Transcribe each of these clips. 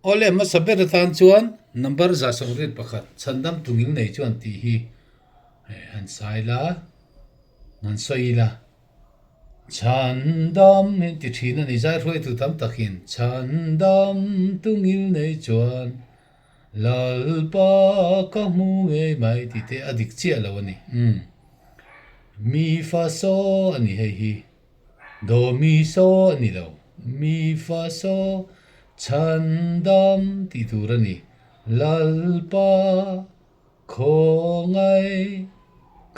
Awle hmasa ber atan chuan number 181 chhandam tungil nei chuan tih hi han sai la, han sawi ila. Chhandam in ti thin a ni, zai hruaitu tam takin chhandam tungil nei chuan Lalpa ka hmu ngei mai tih te a dik chiah lo a ni. Umm mi fa saw a ni hei hi. Do mi saw a ni lo. Mi fa saw chhandam tih tur a ni. Lalpa khawngaih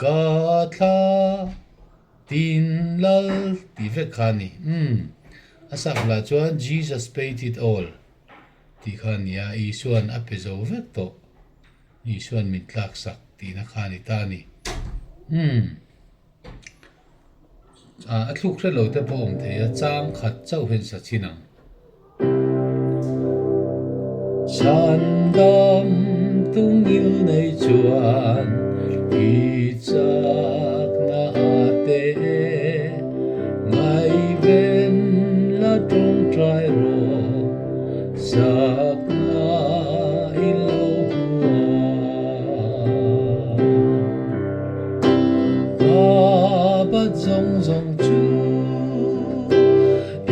ka thla tin lal tih vek kha a ni. Umm a sak lah chuan Jesus paid it all tih kha a ni a, Isua'n a pe zo vek tawh. Isua'n min tlaksak tihna kha a ni ta a ni. Umm. A thluk hre lo te pawh awm thei a, chang khat chauh hian sa chhin ang. Chhandam tungil nei chuan i chakna a te ngaihven la tawngtai rawh sakna i lo hmu ang. Ka bat zawng zawng chu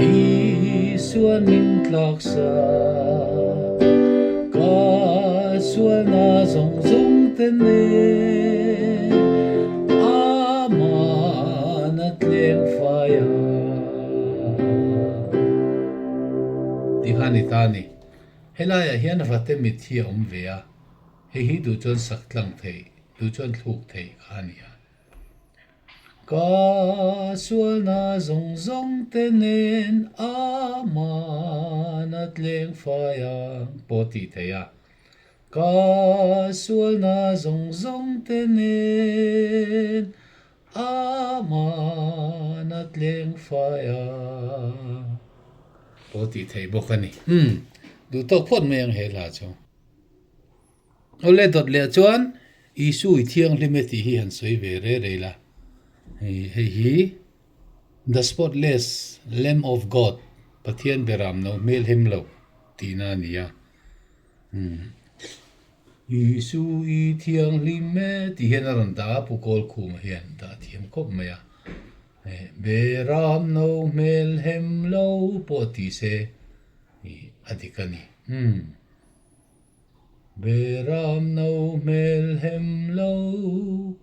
Isuan min tlak sa, Ka sualna zawng zawng te nen Aman a tleng fai a. Ti kha ni ta ni. Helaiah hian vate mit hi a awm ve a. Hei hi duh chuan sak tlang theih, duh chuan thluk theih kha a ni a. Ka sualna zawng zawng te nen aman a tleng fai ang pawh tih theih a. Ka sualna zawng zawng te nen aman a tleng fai ang pawh tih theih bawk a ni. Umm, duh tawk phawt mai ang he hla chu. Awle dawt leh chuan Isu i thianghlim e tih hi han sawi ve re rei la. Hei hi The Spotless Lamb of God, Pathian beram no hmel hem lo tihna a ni a. Isu i thianghlim e tih hian a rawn dah a, Pu Kawlkhuma hian dah thiam khawp mai a. Beram no hmel hem lo pawh ti se a dik a ni. Beram no hmel hem lo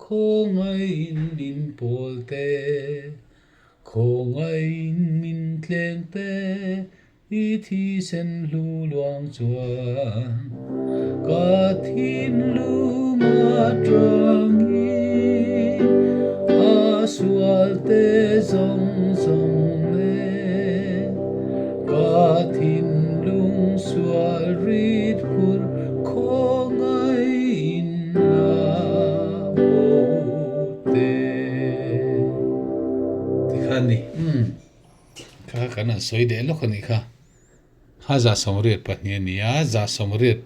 khawngaihin min pawl te, khawngaihin min tleng te, i thisen hlu luang chuan ka thinlung atangin a sual te zawng zawng nen ka thinlung sual rit phur khawngaihin la bo te. Tikhan ni, umm, kha kan han sawi leh lawk a nih kha. Kha 82 a ni a, 73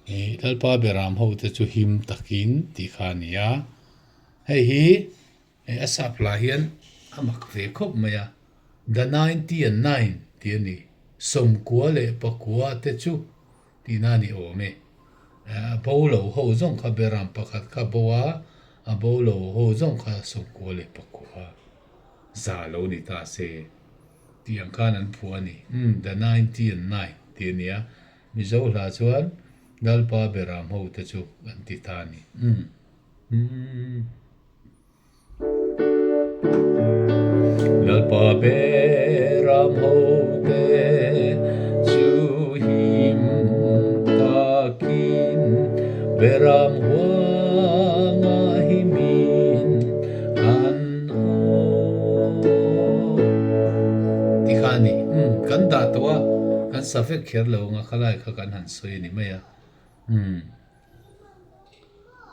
hi Lalpa Beram hote chu him takin tih kha a ni a. Hei hi a sap lah hian a mak ve khawp mai a, The 99 tih a ni. 98 te chu tihna a ni awm e. A bo lo ho zawng kha Beram pakhat kha bo a, a bo lo ho zawng kha 99 za lo ni ta se. Tih ang khan an phuah a ni. Umm, the 99 tih a nia. Mizo hla chuan Lalpa Beram ho te chu an ti ta a ni. Umm. Umm. Lalpa Beram ho te chu him takin Beram huanga himin an awm ti kha a ni. Umm, kan dah tawh a, kan sa vek kher lo ang a, khalai kha kan han sawi a ni mai a. Umm.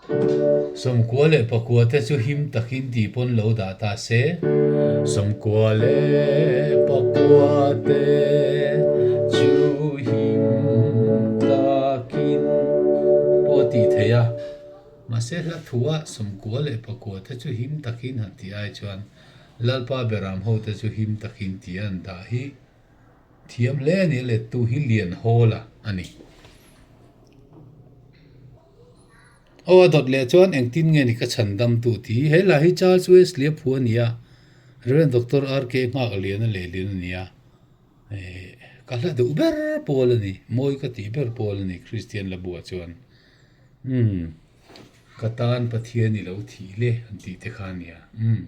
99 te chu him takin tih pawn lo dah ta se. 99 te chu him takin pawh tih theih a. Mahse hla thuah 99 te chu him takin han tih ai chuan Lalpa Beram hote chu him takin tih an dah hi. Thiam hle a ni a lettu hi Lianhawla a ni. Aw a dawt leh chuan engtin nge ni ka chhan dam tu tih hi he hla hi Charles Wesley a phu a ni a, Rev. Doctor RK Nghakliana lehlin a ni a, ka hla duh ber pawl a ni, mawi ka tih ber pawl a ni Kristian la buah chuan. Umm. Ka tan Pathian i lo thih le an tih te kha a nia. Umm.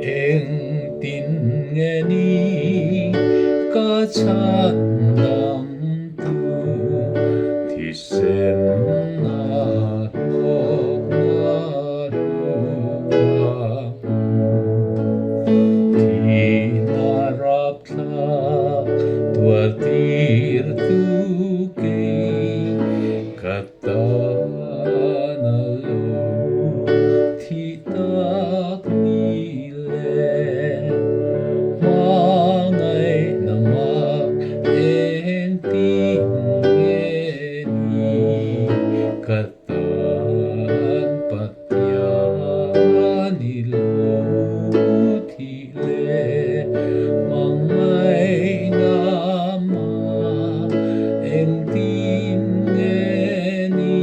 Engtin nge ni ka chhan dam tu thisen a hlawk na hlu a hmu. Thihna rapthlak tuar tir tu kei ka tan a lo thih tak ni le. Hmangaihna mak engtin nge ni ka tan Pathian i lo thih le. Hmangaihna mak engtin nge ni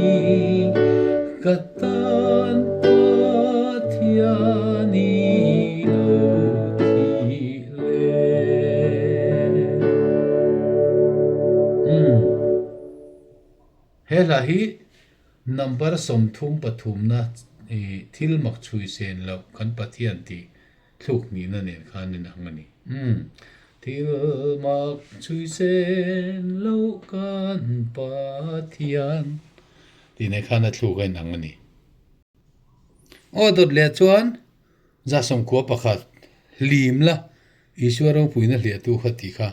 ka tan Pathian i lo thih le. Umm. He hla hi number 33na thil mak chhui sen loh kan Pathian tih thluk nihna nen khan in ang a ni. Umm. Thil mak chhui sen loh kan Pathian tih nen khan a thluk a inang a ni. Aw dawt leh chuan 91 hlim la Isua ropuina hliahtu kha tih kha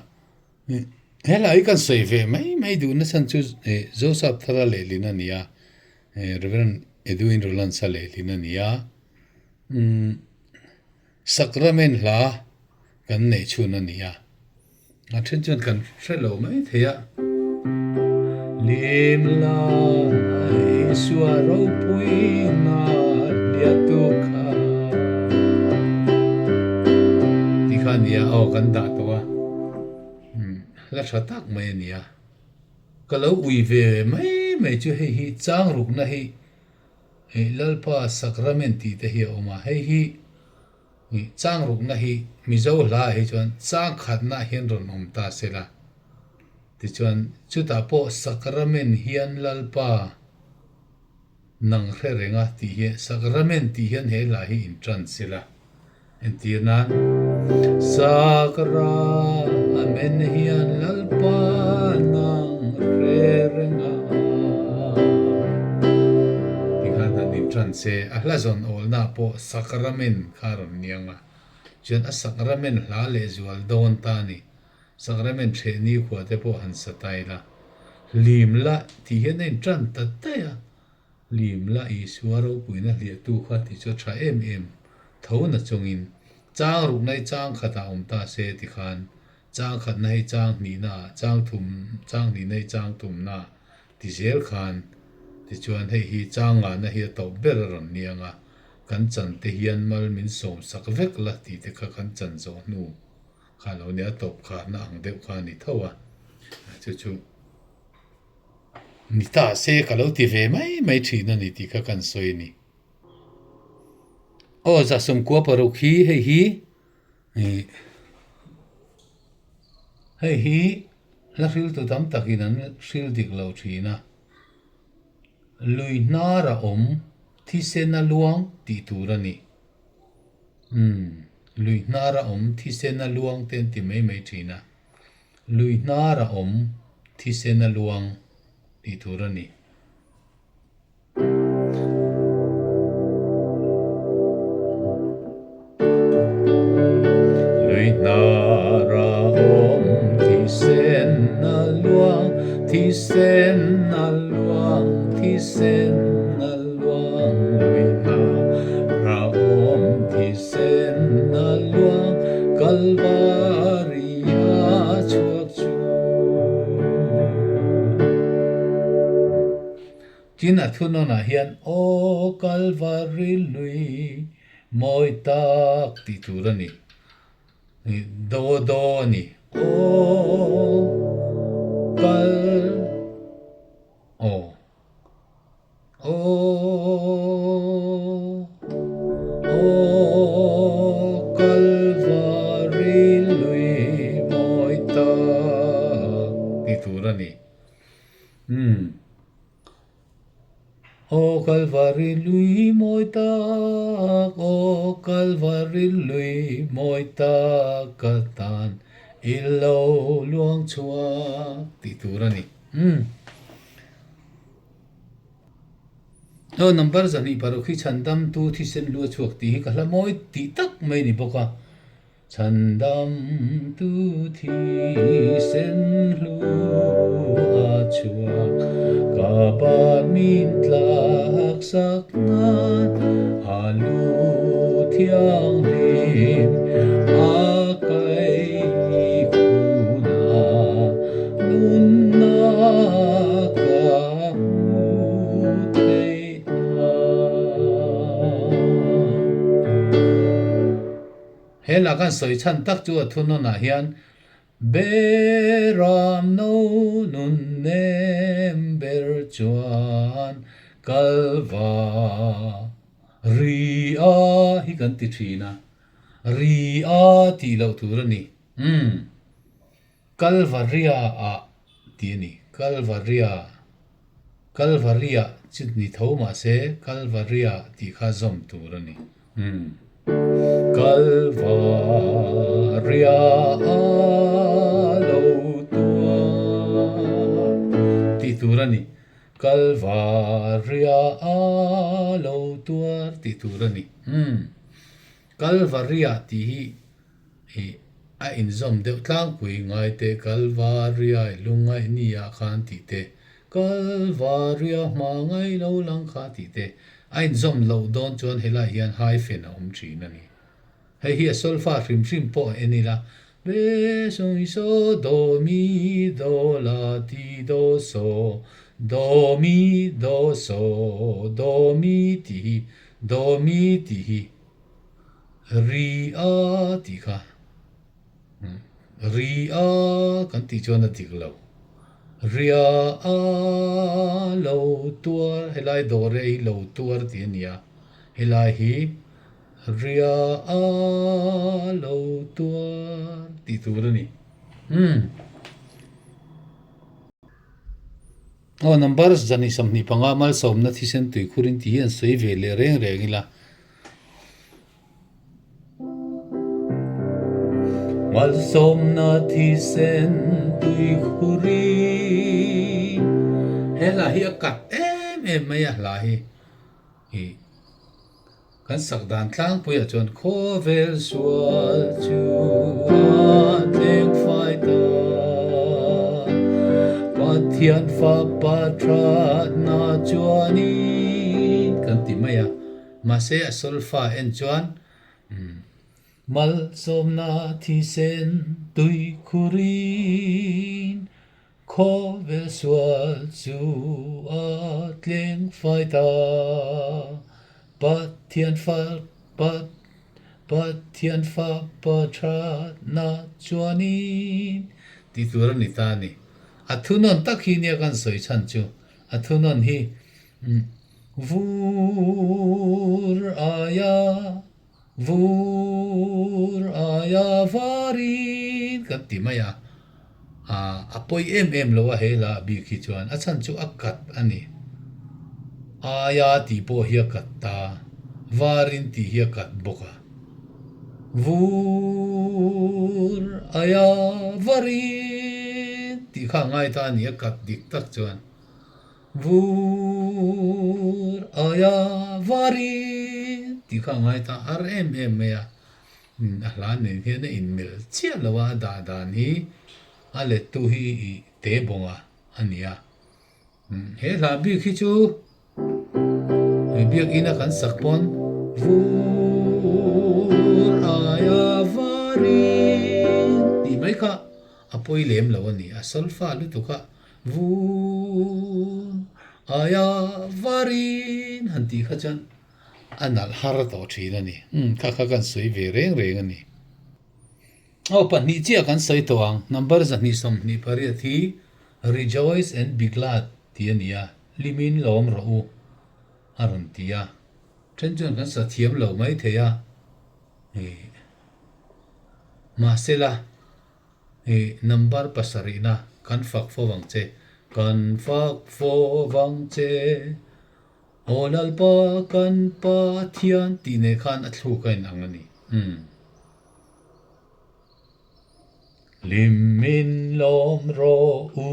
helai hi kan sawi ve mai mai duhna chhan chu Joseph Thara lehlin a ni a, Rev Edwin Rolands-a lehlin a ni a, Sacrament hla kan neih chhun a ni a. A then chuan kan hre lo mai thei a. Lim la Isua ropui na hliatu kha ti kha a nia aw kan dah tawh a la tha tak mai a nia. Ka lo ui ve mai mai chu hei hi chang rukna hi Lalpa Sacrament tih te hi a awm a hei hi Chang rukna hi Mizo hlaah hi chuan chang khatna hian rawn awm ta se la. Tichuan, chutah pawh Sacrament hian Lalpa nang hre renga tih hi Sacrament tih hian he hla hi intan se la. Entir nan, Sacrament hian Lalpa nang hre renga tih khan han intan se. A hla zawn awlna pawh Sacrament kha a rawn niang a, chuan a Sacrament hla leh zual dawn ta a ni. Sacrament hreh nikhua te pawh han sa ta ila, hlim la tih hian a intan ta daih a, hlim la Isua ropuina hliahtu kha tih chu a tha em em tho na chungin chang rukna hi chang khatah awm ta se tikhan chang khatna hi chang hnihna ah, chang thum chang hnihna hi chang thumna ah Ti zel khan, tichuan hei hi changana hi a tawp ber a rawn niang a, kan chan te hian mal min sawm sak vek la tih te kha kan chan zawh hnu kha lo nia, a tawp kharna ang deuh kha a ni tho a, chu chu ni ta se ka lo ti ve mai mai thin a ni tih kha kan sawi a ni. Aw 96 hi hei hi Hei hi hla hriltu tam takin an hril dik lo thin a, lui hnar a awm thisen a luang tih tur a ni. Umm, lui hnar a awm thisen a luang te an ti mai mai thin a, lui hnar a awm thisen a luang tih tur a ni. Lui hnar a awm thisen a luang, thisen a luang, thisen a luang. Lui hnar a awm thisen a luang, Kalvari a chhuak chu. Tin a thunawnah hian Aw Kalvari lui mawi tak tih tur a ni. Do do a ni. Aw kal aw aw aw Kalvari lui mawi tak tih tur a ni. Umm. Aw Kalvari lui mawi tak, aw Kalvari lui mawi tak ka tan i lo luang chhuak tih tur a ni. Umm. Aw number 2 paruk hi chhandamtu thisen lu a chhuak tih hi ka hla mawi tih tak mai a ni bawk a. Chhandamtu thisen hlu a chhuak, ka ban min tlak sak nan, a lu thianghlim a kaikhun a, nunna ka hmu theih nan. He lah kan sawi chhan tak chu a thunawnah hian Beram no nun nem ber chuan Kalva ri a hi kan ti thin a, ri a tih loh tur a ni. Umm. Kalvaria ah tih a ni. Kalvaria, Kalvaria chu ni tho mah se Kalvaria tih kha zawm tur a ni. Umm. Kalvaria a lo tuar tih tur a ni. Kalvaria a lo tuar tih tur a ni. Umm. Kalvaria tih hi Ih, a inzawm deuh tlangpui ngai teh Kalvaria i lungngaih ni ah khan tih te, Kalvaria hma ngai lo lang kha tih te, a inzawm loh dawn chuan helai hian hyphen a awm thin a ni. Hei hi a solfa hrim hrim pawh a en ila, Re sung i so do mi do la ti do so do mi do so do mi tih hi do mi tih hi Ri a tih kha ri a kan tih chuan a dik lo. Ria a lo tuar helai dawr hi lo tuar tih a ni a, helai hi ria a lo tuar tih tur a ni. Umm. Aw number 25 malsawmna thisen tuikhurin tih hi an sawi ve leh reng reng ila. Malsawmna thisen tuikhurin He hla hi a kat em em mai a hla hi ih kan sak dan tlangpuiah chuan khawvel sual chu a tleng fai ta Pathian fapa thatna chuanin kan ti mai a. Mahse a solfa en chuan Malsawmna thisen tuikhurin khawvel sual chu a tleng fai ta. Pathian fa Pathian fapa thatna chuanin tih tur a ni ta a ni. A thunawn tak hi nia kan sawi chhan chu a thunawn hi Vur aia, vur aia varin kan ti mai a, ah a pawi em em lo a he hla bik hi chuan a chhan chu a kat a ni. Aia tih pawh hi a kat ta, varin tih hi a kat bawk a. Vur aia varin tih kha a ngai ta a ni, a kat dik tak chuan. Vur aia varin tih kha a ngai ta har em em mai a, a hla nen hian a inmilh chiah lo a, a dah dan hi a lettu hi i te bawng a a ni a. He hla bik hi chu biakina kan sak pawn Vur aia varin tih mai kha a pawi lem lo a ni, a solfa lutuk a. Vur aia varin han tih kha chuan a nalh har tawh thin a ni. Umm kha kha kan sawi ve reng reng a ni. Aw pahnih chiah kan sawi tawh ang, number 228 hi Rejoice and be glad tih a ni a, hlimin lawm rawh u a rawn ti a. Then chuan kan sa thiam lo mai thei a, ih mahsela ih number pasarihna kan fak fo vang che, kan fak fo vang che. Aw Lalpa kan Pathian tih nei khan a thluk a inang a ni. Umm. Hlim min lawm rawh u,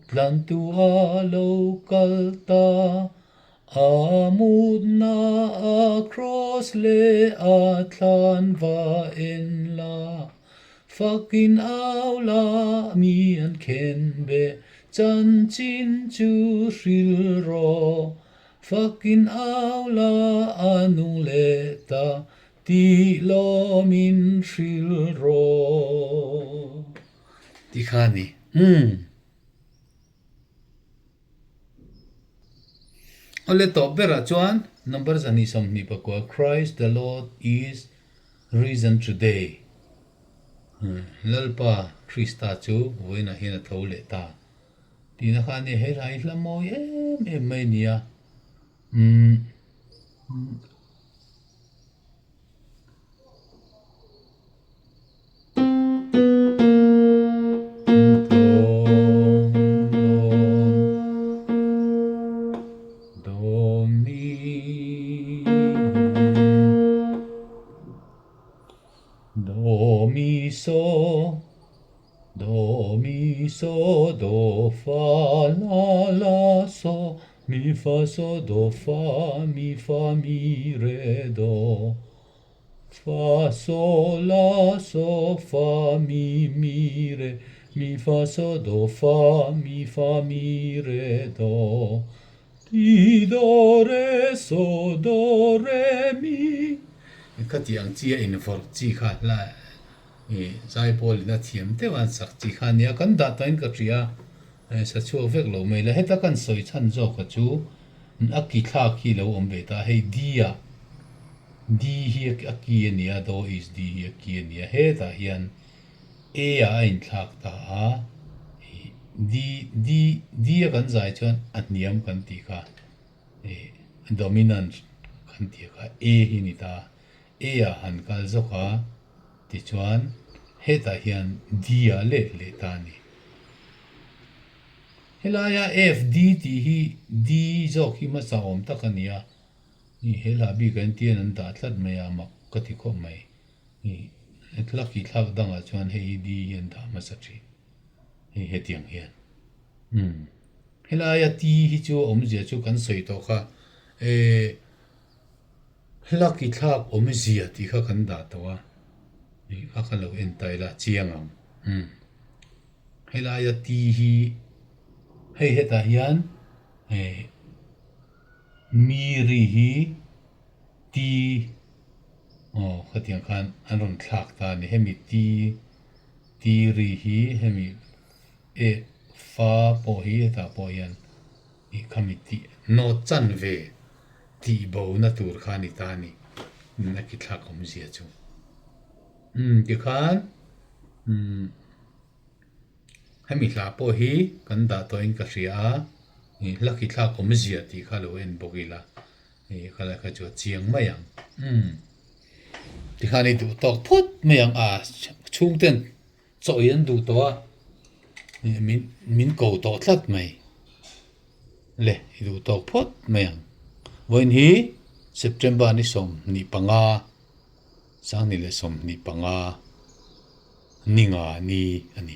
tlantu a lo kal ta, a mutna a kraws leh a thlan va en la, fakin au la mi an khen beh Chanchin chu hril rawh, fakin au la a nung leh ta tih lawmin hril rawh. Ti kha a ni. Umm. Awle tawp berah chuan number 229 Christ the Lord is risen today. Lalpa Krista chu vawiinah hian a tho leh ta tihna kha a nia, he hla hi hla mawi em em mai a ni a. Umm. Do, mi. Do mi so do mi so do fa la la so mi fa so do fa mi fa mi re do fa so la so fa mi mi re mi fa so do fa mi fa mi re do Ti do re so do re mi. Khati ang chi a invawrh chi kha hla i zai pawl in a thiam deuh a an sak chi kha a nia kan dah tawhin ka hria sa chhuak vek lo mai la heta kan sawi chhan zawk a chu a ki thlak hi lo awm ve ta hei D ah D hi a ki a nia do is D hi a ki a nia hetah hian A ah a inthlak ta a, ih D D D a kan zai chuan a hniam kan tih kha ih dominant kan tih kha A hi ni ta a, A ah han kal zawk a tichuan hetah hian D ah let leh ta a ni. Helaia F D tih hi D zawk hi hmasa awm tak a ni a, ih he hla bikah hian tian an dah tlat mai a mak ka ti khawp mai. Ih tlak hi thlak dangah chuan hei hi D hi an dah hmasa thin hei hetiang hian umm helaia T hi chu awmzia chu kan sawi tawh kha eh hlak i thlak awmzia tih kha kan dah tawh a ih kha ka lo en ta ila chiang ang umm helaia T hi hei hetah hian eh mi ri hi Ti aw khatiang khan an rawn thlak ta a ni. Hemi ti ti ri hi hemi eh fa pawh hi hetah pawh hian ih khami tih nawt chan ve tih bo na tur kha a ni ta a ni. A ki thlak awmzia chu. Umm tikhan umm hemi hla pawh hi kan dah tawhin ka hria a, ih hla ki thlak awmzia tih kha lo en bawk ila. Hei kha lai kha chu a chiang mai ang. Umm. Tikhan i duh tawk phawt mai ang a chhungten chaw i an duh tawh a min min ko tawh tlat mai. Le i duh tawk phawt mai ang. Vawiin hi September ni 25 25 ninga ni a ni.